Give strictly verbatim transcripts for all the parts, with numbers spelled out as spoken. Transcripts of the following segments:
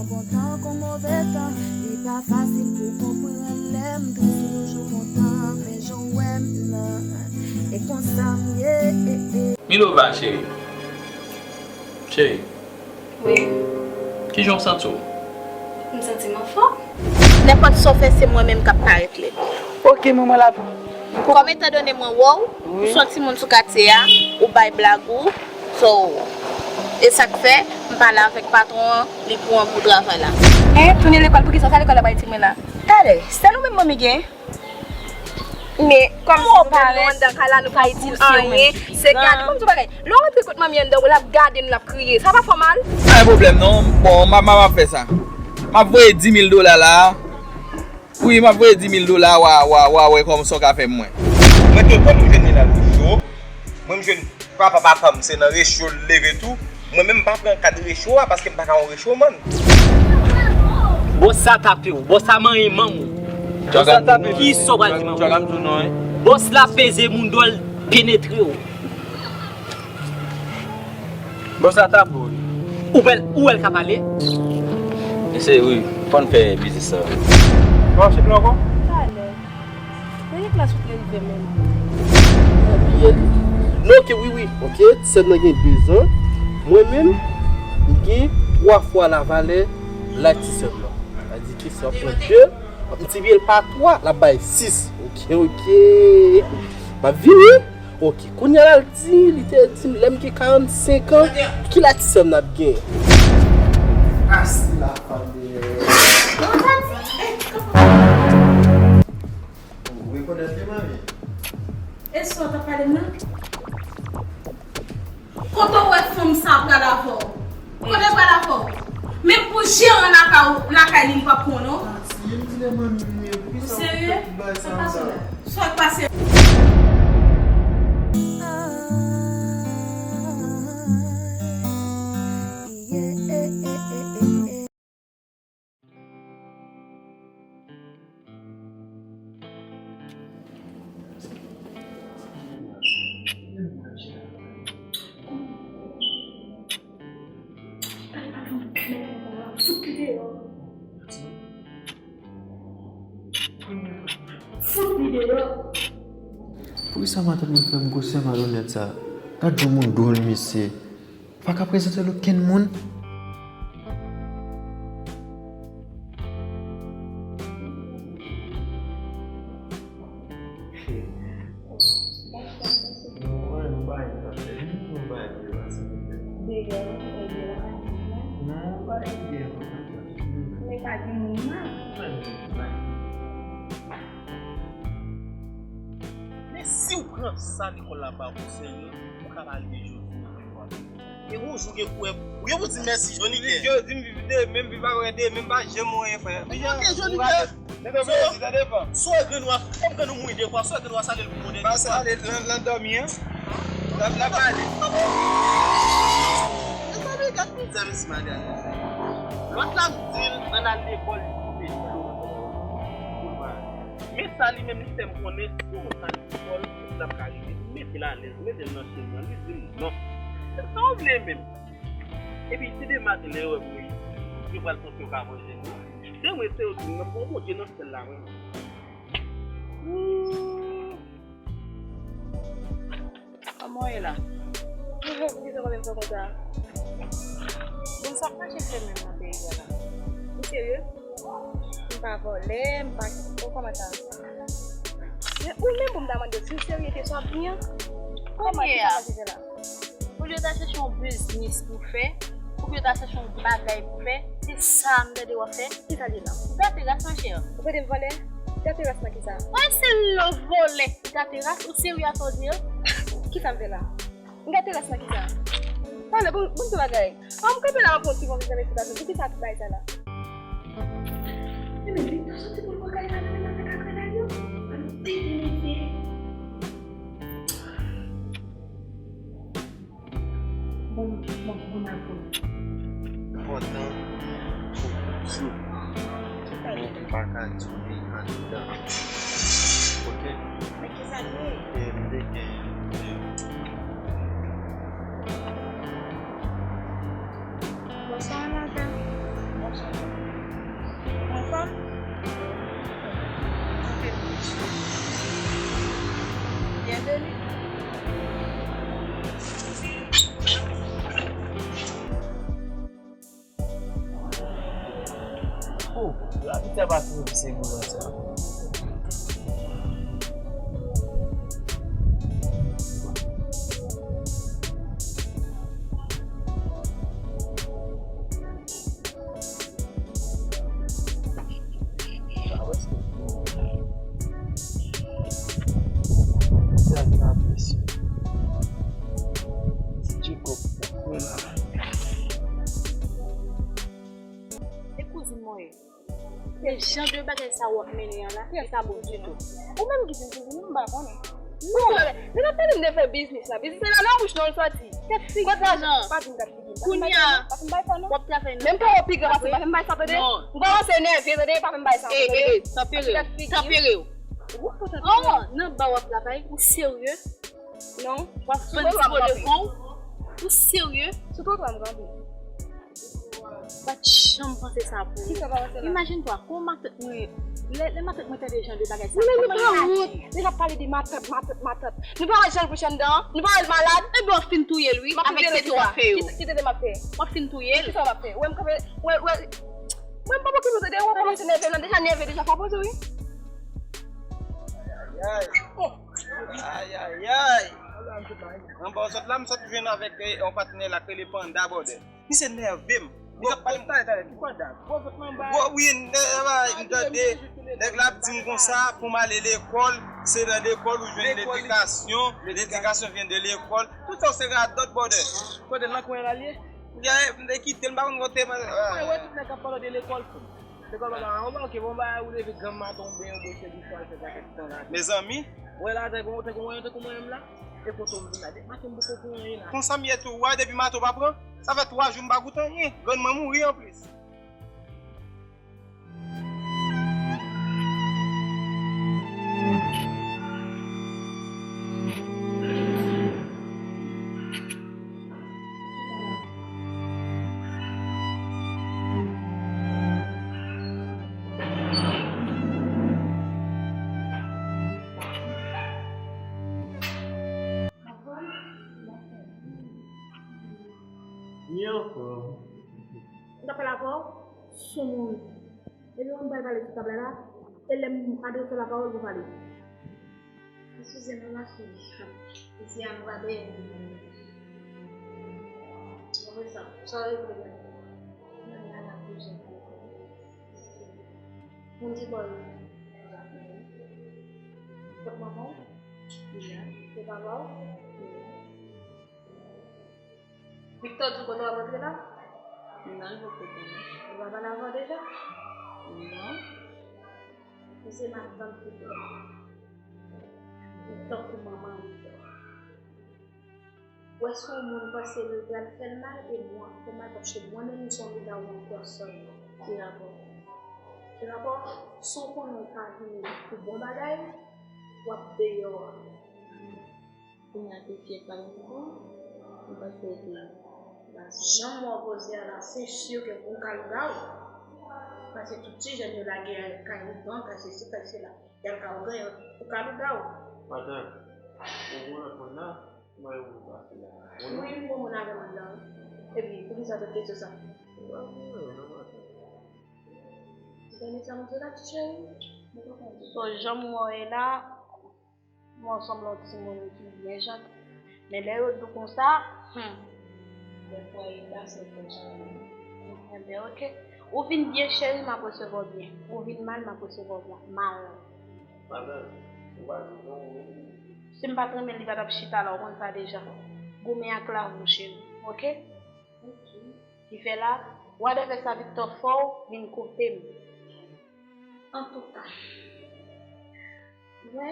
Bon tan kon move tan, li pa fasil pou konprann lè m tris, m toujou kontan, men jan w wè m nan, e konsa m ye. Milova, cheri. Cheri. Wi. Kijan w santi w? M santi m anfòm. Nenpòt sa w fè, se mwen menm k ap parèt lèd. Ok, manman la. Kòm etandone mwen wè w, ou se yon timoun sou katye a, ou bay blag ou, so, e sa k fè, m pale avèk patwon an, li pran pou travay la. Hein, tounen lekòl pou kisa? Sa lekòl la bay timoun la? Talè, sèl ou menm manmi gen? Men kòm si nou menm nou anndan kay la, nou pa itil anyen, se gade, ban m di w bagay, lè w rantre kot manmi anndan, l ap gade n, l ap kriye, sa pa fè w mal? Pa gen pwoblèm non, bon, m ap, m ap fè sa. M ap voye dis mil dola la a. Wi, m ap voye dis mil dola, w a, w a, w a wè kòman sa w ka fè mwen. Mwen te konn m jwenn li nan recho. Mwen m jwenn papa papa m se nan recho l leve tou. Mwen menm m pa pran kad recho a paske m pa ka yon recho mann. Bòs sa tape w, bòs sa manyen manm ou. Bòs sa tape w. Kisa w pral di manman w? Bòs la peze moun dwòl penetre w. Bòs la tape w wi. Ou wè l, ou wè l ka pale? Mesye wi, fò n fè biznis sa. Ou ap chèche l ankò? Talè. Dènye klas ou te rive menm. Non, ok, wi, wi. Ok, ti sè m nan gen de zan. Mwen menm, m gen twa fwa lavalè laj ti sè m nan. Sa di ke si w ap pran de, m divize l pa twa, l ap bay sis. Ok, ok. M ap vini. Ok, kounye a la l di, li te di m lè m gen karannsenk an, ki laj ti sè m n ap gen? Asi la fanmi. Ou rekonèt li, manmi? E sa w t ap pale m nan? Kote w wè fanm sa pral avè w? Kote l pral avè w? Menm pou jeran lakay ou, lakay li, li p ap konnen w. Ou serye? Sa k pase la? Sa k pase? Poukisa matant mwen fè m gwosè malonèt sa? Gad jan moun dwòl mesye. Pa ka prezante l okenn moun. Men si w pran sa lekòl la ba w o serye, ou ka pa rive jodi nan men w. E yon jou gen kou, ou gen pou di mèsi Jònitè. Yo di m viv demen, m viv avè demen, m pa janm wè anyen frè. Tande Jònitè. Tande frè, tande frè. Si w wè granwa, kòm grann ou mouri de fwa, si w wè granwa sale l pou monnen de fwa. Pa sale l nan dòmi an. L ap pale. Mezanmi, gad mizè mesye Magali. Lòt la m di l ann al lekòl, li koupe dlo. Men sa li menm li fè m konnen si yon moun pa al lekòl, sa k ap ka rive. Li mete l alèz, li mete l nan chemen an, li di m non. Se sa w vle menm. Epi si demen maten lè yo wè m wi, yo pral panse yo ka manje m wi. Se mwen se yo di m nan bon Bondye nan syèl la mwen. Ooh. Kòman w ye la? Poukisa w ap fè m fè konsa? Bon, sa k mache fè menm nan peyi a la? Ou serye? M pa vòlè, m pa, bon, kòman sa? Men ou menm pou m ta mande w, si w serye ke sa w ap di an? Kòman sa mache fè la? Olye w ta chèche yon biznis pou w fè, oubyen w ta chèche yon bagay pou w fè, se sa m tande w ap fè? Ki sa l ye la? Ou gate ras, monchè. Ou tande m vòlè? Gate ras nan kisa? Wè se lò vòlè ki gate ras, ou serye a sa w di an? Kisa m fè la? M gate ras nan kisa? Pale, bon, bon ti bagay. An m kanpe la m ap fè yon ti konversasyon, poukisa tout bagay sa la? Ebyen, Victor soti pou l pran kay la nan men avèk agranay yo. An nou tete mesye. Bon, bon, bon, bon, bon. Enpòtan pou di w, men m pa ka di w li anndan. Oke? Men kisa l ye? E m te gen de. Bonswa, madanm. Bonswa. Oh, la pita pa fin vise boulon sa. E kouzin mwen ye. Men jan de bagay sa w ap mennen an la, li pa bon ditou. Ou menm ki vin kouzin, m pa konnen. Non, men n ap pale m de fè biznis la. Biznis la nan bouch nou l soti. Kot lajan? Pa vin gad figi m. Kounye a, w ap travay nan. Menm pa w pi gran pase m, pa fè m bay sa, tande? M kòmanse nève, tande? Pa fè m bay sa, tande? Tanpere w. Tanpere w. Oh, nan ba w ap travay, ou serye? Non. W ap vann ti po devan w? Ou serye? Sou trotwa m kanpe. Pa t janm panse sa pou ou. Imajine twa, kon matant mwen, lè, lè matant mwen tande jan de bagay sa, kòman li aji? Nèg ap pale de matant, matant, matant. Nou pa wè jan l bouch anndan an? Nou pa wè l malad? Ebyen, w ap fin touye l, wi, avèk tete w ap fè yo. Ki tete m ap fè? W ap fin touye l. Kisa w ap fè? Wè m kanpe, wè, wè. Mwen, m pa poko nou tande, w ap kòmanse nève m nan, deja nève, deja fò poze, wi. Ayayay. Ayayay. Anba w sot la, m sot jwenn avèk, eh, yon patnè la k rele Panda, brother. Misye nève m. Misye ap pale m. Talè, talè, ki panda? Gwo vant nan bay. Gwo, wi, nève, m tande. Nèg la ap di m konsa pou m ale lekòl, se nan lekòl ou jwenn ledikasyon, ledikasyon vyen de lekòl. Tout sa se radòt, brother. Kote nan kwen la l ye? Gade, m te kite l, m pa konn kote, man. Mwen wè tout nèg k ap pale de lekòl, fou. Lekòl pa ba, ok, bon, ba, ou leve granm maten, ou benyen, ou bwè sèvis, ou al fè sa kèk tan la. Mezanmi. Wè la, tankou, tankou mwen, tankou mwen menm la. E kote w vin la, depi maten m poko pran anyen la. Konsa m ye tou, w wè depi maten w pa pran, sa fè twa jou m pa goute anyen. Grann mwen mouri anplis. Li anfòm. M t ap pale avè w sou moun. Epi w ap bay pale sou tab la la, e lè m adrese w lapawòl pou pale. Eskize m, ma fille. Isi a, nou pa byen. Apre sa, sa w regle la? Mwen la, la pou jèn. Moun di bò yo. Kot manman w? Li la. Se papa w? Li la. Victor di w kote w ap antre la? Non, l poko konnen. Ou pa pale avè w deja? Non. Ou se matant Victor. Ou tankou manman Victor. Ou wè si yon moun panse l pral fè l mal, e mwen ap fè mal, paske mwen menm m se yon leader an pèsòn. Ki rapò? Ki rapò? Si w konnen w pa vini pou bon bagay, w ap deyò a. Kounye a, te fyèt pa gen pou kò, m panse ke jan mò poze a la, se si ke ou ka lougaw. Paske tout ti jèn yo lage kay ougan, kay sesi, kay sela. Y al ka ougan, ou ka lougaw. Matant, ou bon nan kòn nan, mwen ou pase la. Wi, m bon moun avè madanm. Epi, poukisa tout kesyon sa? Ou pa bon nan matant. Ou konnen sa m di la, ti cheri? Mwen pa konn. So, jan mò ye la, Mwen sanble yon timoun ki byen janti. Men lè yo di w konsa, hmm, dèfwa e pase konsa. Enben, oke. Ou vin byen, cheri, m ap resevwa w byen. Ou vin mal, m ap resevwa w mal. Madanm, ou pa di non, ou menm. Si m pa t renmen l, li pa t ap chita la, ou konn sa deja. Goumen ak lavi w, cheri. Oke? Oke. Ki fè la, whatever sa Victor fè w, vin kote m. Antouka, wè,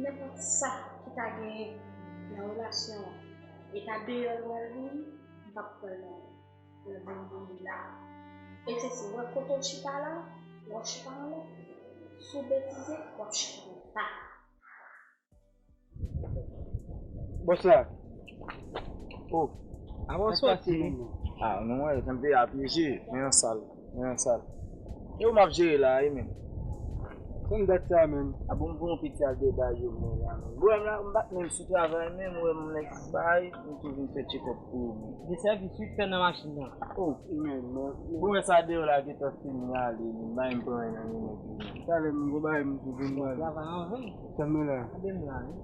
nenpòt sa ki ta genyen nan relasyon an, e ta deyò l pral vini, m p ap pran l nan, nan bon boul la. E se si, wè kote w chita la, w ap chita anlè. Si w betize, w ap chita anba. Bòs la. Oh. Avan w soti. Ah, non, wè, tann te apyeje. Men nan sal. Men nan sal. E ou m ap jere la, wi, men. Konn dat sa, menm. A bon, bon, piti al debay yo, men la, men. Bon, m la, m pa t menm sou travay, menm, ou wè m nèk bay, m tou vin fè tchekòp pou ou, men. Gen sèvis wi k fè nan machin nan. Oh, men, men. Bon, wè sa deyò la gentan fini ale, men, bay m pran nan men nèg yo. Talè m go bay m tou vin mwen. Travay anvan. Tann mwen la. Tande m la, wi.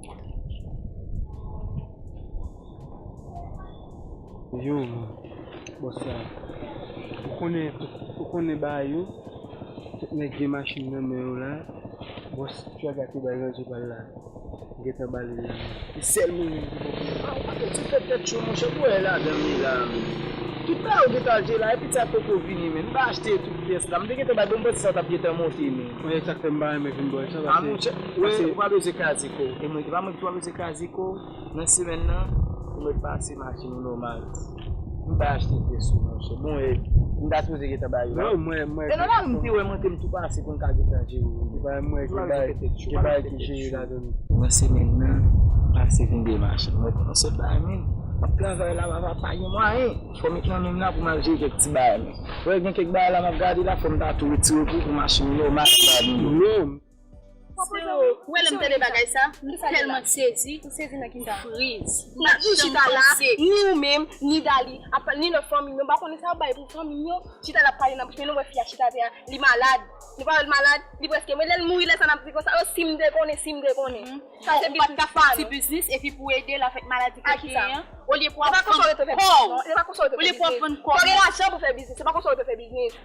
Yo, bòs la. Ou konnen, ou konnen bagay yo. Tout nèg gen machin nan men yo la. Bòs, ti a gate bay ranje pa l la. Gentan ba li la. E sèl mwen menm ki poko. Ah, ou pa gen ti tèt tèt cho, monchè, pou wè ladan li la, men. Tout bagay ou gentan achte la, epi sa poko vini, men. M pa achte tout pyès la. M te gentan bay bon, m panse sa t ap gentan monte, men. Wi, sa k fè m pa renmen vin bò sa, ah, monchè, ou pa bezwen kraze kò w. E mwen, e pa mwen ki pa bezwen kraze kò w. Nan semèn nan, ou mèt pase machin ou nòmal. M pa achte pyès ou, monchè. Bon, e, m ta sipoze gentan ba yo la. Non, mwen, mwen. E nan lari m te wè monte m tou pase pou m ka gentan jere ou. Ki bay mwen, ki bay, ki bay ki jere ladan. Nan semèn nan, pase vin de machin. Mwen, mwen sot bay men. M ap travay la, papa, pa gen mwayen. Fò m met nan men m la pou m al jere kèk ti bagay, men. Wè, gen kèk bagay la, m ap gade la, fò m ta tou retire pou, pou machin yo, machin pa vin yo. Non. Ou wè lè m tande bagay sa, m tèlman sezi, m friz. M ap chita la, ni ou menm, ni Dali, ap pale, ni lòt fanmi m yo, m pa konnen sa yo bay pou fanmi m yo, chita la ap pale nan bouch, men nou wè fi a chita atè a, li malad. Nou pa wè l malad, li prèske, men lè l mouri, lè sa n ap di konsa, oh, si m te konnen, si m te konnen. Sa se biznis pa nou. Ti biznis, epi pou ede l avèk maladi ke l genyen an, olye pou w ap vann kò w, olye pou w ap vann kò w. Fò gen lajan pou fè biznis, se pa konsa w te fè biznis.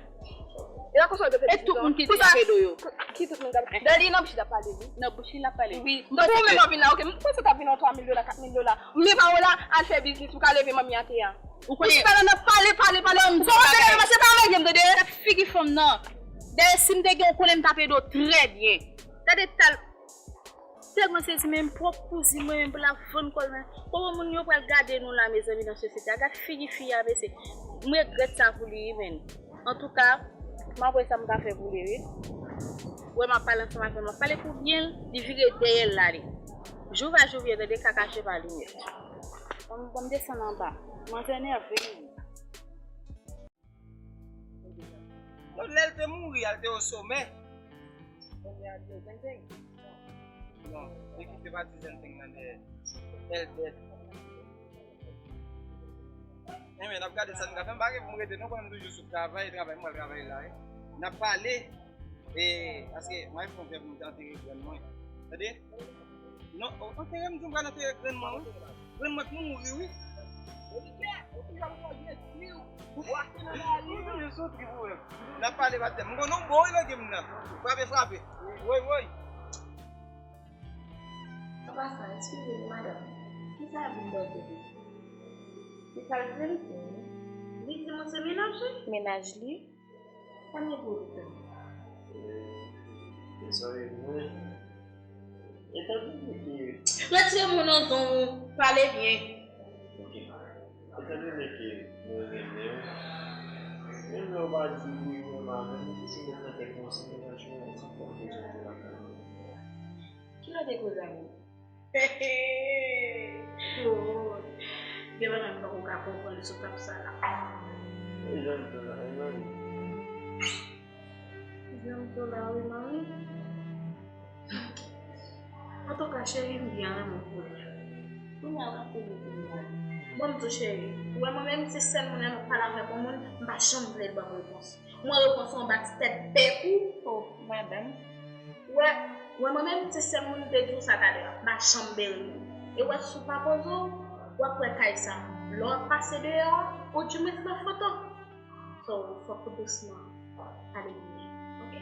E pa konsa w te fè biznis. E tout moun ki te nan pedo yo. Ki tout moun k ap. Dali nan bouch li ap pale, wi. Nan bouch li l ap pale. Wi. Donk ou menm w ap vin la, oke, m panse w t ap vin yon twa mil dola, kat mil dola. Men pa w la, al fè biznis, ou ka leve manmi atè a. Ou konnen. Ou chita la, n ap pale, pale, pale. Ou kòmanse leve, se pa manje m tande. Gad figi fanm nan. Dayè, si m te gen yon konnen m t ap ede w trè byen. Gade tal. Tèlman sezi, men pwòp kouzin mwen menm pou l ap vann kò l, men kòman moun yo pral gade nou la, mezanmi, nan sosyete a? Gad figi fi a, mesye. M regrèt sa pou li, wi, men. Antouka, m ap wè sa m ka fè pou li, wi. Ou wè m ap pale ansanm avè l, m ap pale pou byen l, li vire dèyè l l ale. Jou va jou vyen, tande, kaka cheva limyèt. Ban m, ban m desann anba. Manzè nève m. Non, lè l te mouri a, l te o somè. Kounye a, li o zengzeng. Non, li kite pati zengzeng nan dèyè. L dèd. Enben, n ap gade sa n ka fè. M pa gen pou m rete non, konnen m toujou sou travay, travay, m pral travay la, wi. N ap pale. E, paske mwen fè yon fè pou m te antere grann mwen. Tande? Non, o, antere m, di m pral antere grann mwen, wi. Grann mwen t mouri, wi. N ap pale, patnè. M konnen w bon, wi, lage m nan. Frape, frape. Woy, woy. An pasan, eskize m, madanm. Kisa ap vin bò kote? Li pral di m, li di mwen se mennaj li. Mennaj li? Sa m gen pou ou di m? E, e sa e vre. Etandone ke. Retire mwen nan zòn ou, pale byen. Ok. Etandone ke mwen renmen w, menm lè w pa di wi ou renmen avè m, ou toujou met nan tèt mwen se mennaj mwen, se pou bezwen de la. Kilè w te koze avè m? Oh, gen bagay m pako ka konprann sou tap sa la. E jan m fè la, e mari. Jan m fè la, wi, mari. Antouka, cheri, m byen renmen w pou li. Kounye a, w ap peye pou li. Bon, m di w, cheri, ou wè mwen menm, se sèl moun lè m ap pale avèk yon moun, m pa janm vle l ban m repons. Mwen repons ou anba ti tèt bèk ou. Oh, madanm. Wè, wè mwen menm, se sèl moun te di w sa talè a. M pa janm bere nou. E wè, si w pa poze w, w ap wè kay sa. Lè w ap pase deyò, ou di mwen se nan foto. So, fòk ou dousman. Pale byen, oke?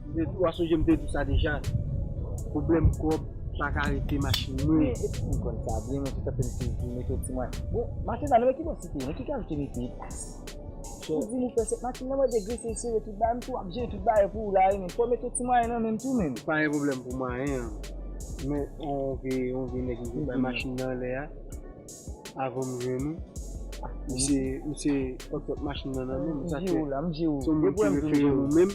M te di w, a sonje m te di w sa deja. Pwoblèm kòb pa ka rete machin mwen. Wi, epi m konn sa byen, men se sa fè m te di w mete yon ti mwayen. Bon, machin nan, men ki bò si te, men ki kalite mete? Ou di m ou fè sèt machin nan, mwen degrese, sere tout bagay, m tou ap jere tout bagay pou ou la, wi, men fò mete yon ti mwayen nan menm tou, menm. Pa gen pwoblèm pou mwayen an. Men, on vye, on vye nèg m te bay machin nan anlè a. Avan m jwenn ou, misye, misye pran tout machin nan nan men m, sa fè se yon moun ki refere nou menm.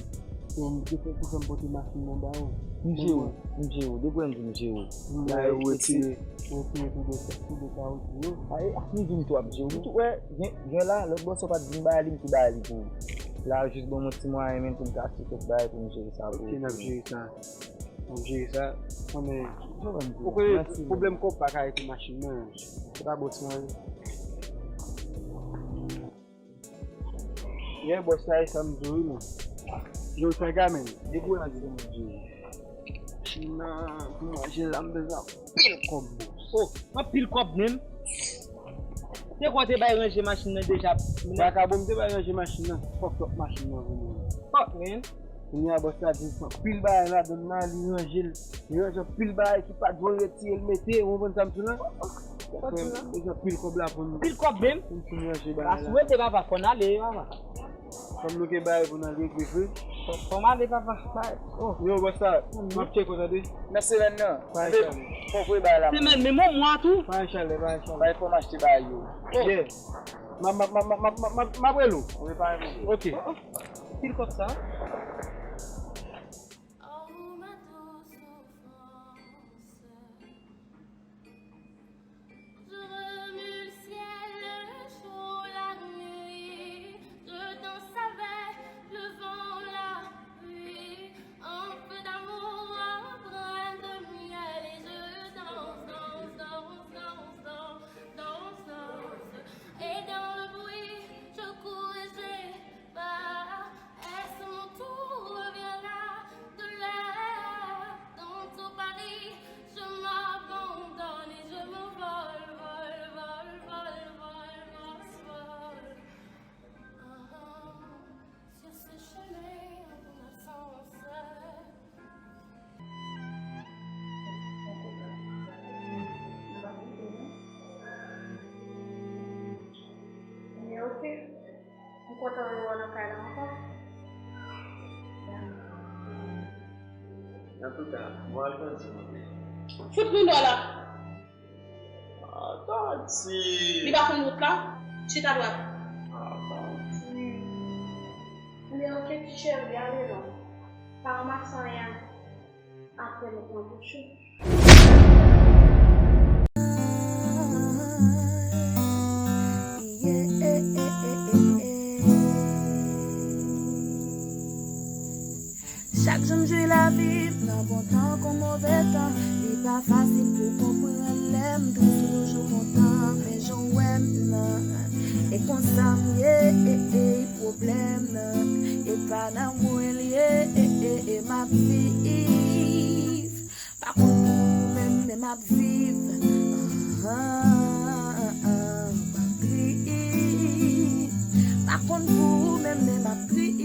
Se ou ki fè m pote machin nan ba ou. M jere w, m jere w, depi w wè m di m jere w. M ba ou retire, retire tou de, tou de kawotchou yo. A, e, a, m di m tou ap jere w. M tou wè, gen, gen la, lòt bòs ou pa t di m bay li, m tou bay li pou ou. La, jis ban m yon ti mwayen, men, pou m ka achte kèk bagay pou m jere sa pou ou. Ok, n ap jere sa. N ap jere sa. Konnen, ou konnen, pwoblèm kòb pa ka rete machin nan. Se pa bon ti mwayen. Yeah, bòs, sa e sa m di w wi, men. Yo, sa ka, men. Dekouraje, men. Machin nan, pou manje la, m bezwen anpil kòb, bòs. Oh, anpil kòb, menm? Se kwa te bay ranje machin nan deja? Vakabon, m te bay ranje machin nan. Fòk, fòk machin nan vini. Fòk, men. Kounye a, bòs la di, anpil bagay ladann nan, li ranje l. Li ranje anpil bagay ki pa t dwe retire l mete, ou konprann sa m di w la? Li anpil kòb la pou nou. Anpil kòb menm? Pou nou fin ranje bagay la. Aswete papa, fò n ale, papa. Kòm nou gen bagay pou n ale regle vre. Fò, fò m ale, papa. Bay. Oh. Yo, bòs la, m ap tcheke w tande. Nan semèn nan. Pa gen chalè. Fò voye bagay la. Semèn, menm yon mwa tou. Pa gen chalè, pa gen chalè. Bay fò m achte bagay yo. Yeah. M ap, m ap, m ap, m ap, m ap, m ap, m ap rele w. Wi, pa gen pwoblèm. Ok. Pil kòb sa. Oh, ma douce enfance, je remue le ciel, le jour, la nuit, je danse avec le vent, la pluie, un peu d'amour, un brin de miel, et je danse, danse, danse, danse, danse, danse, danse, et dans le bruit, je cours et j'ai peur, est-ce mon tour, viens là, de là, dans tout Paris, je m'abandonne et je m'envole, vole, vole, vole, vole, vole, vole. Ah, ah, sur ce chemin, on avance. Ok. M kontan rewè w nan kay la ankò. Antouka, mwen al grandi mwen. Fout nou dwòl la. Atati. Li pa konn wout la. Chita dwat. Atati. Ebyen, ok, ti cheri, ale non. Pa ranmase anyen. Apre nou pran bouch ou. Chak jou m jwi lavi m nan bon tan kon move tan. Li pa fasil pou konprann lè m tris ou toujou kontan. Men jan w wè m nan, e konsa m ye, e, e, pwoblèm nan. E pa nan mwen l ye, e, e, e, m ap viv. Pa konn pou ou menm, men m ap viv. Ah, ah, ah, ah, m ap viv. Pa konn pou ou menm, men m ap viv.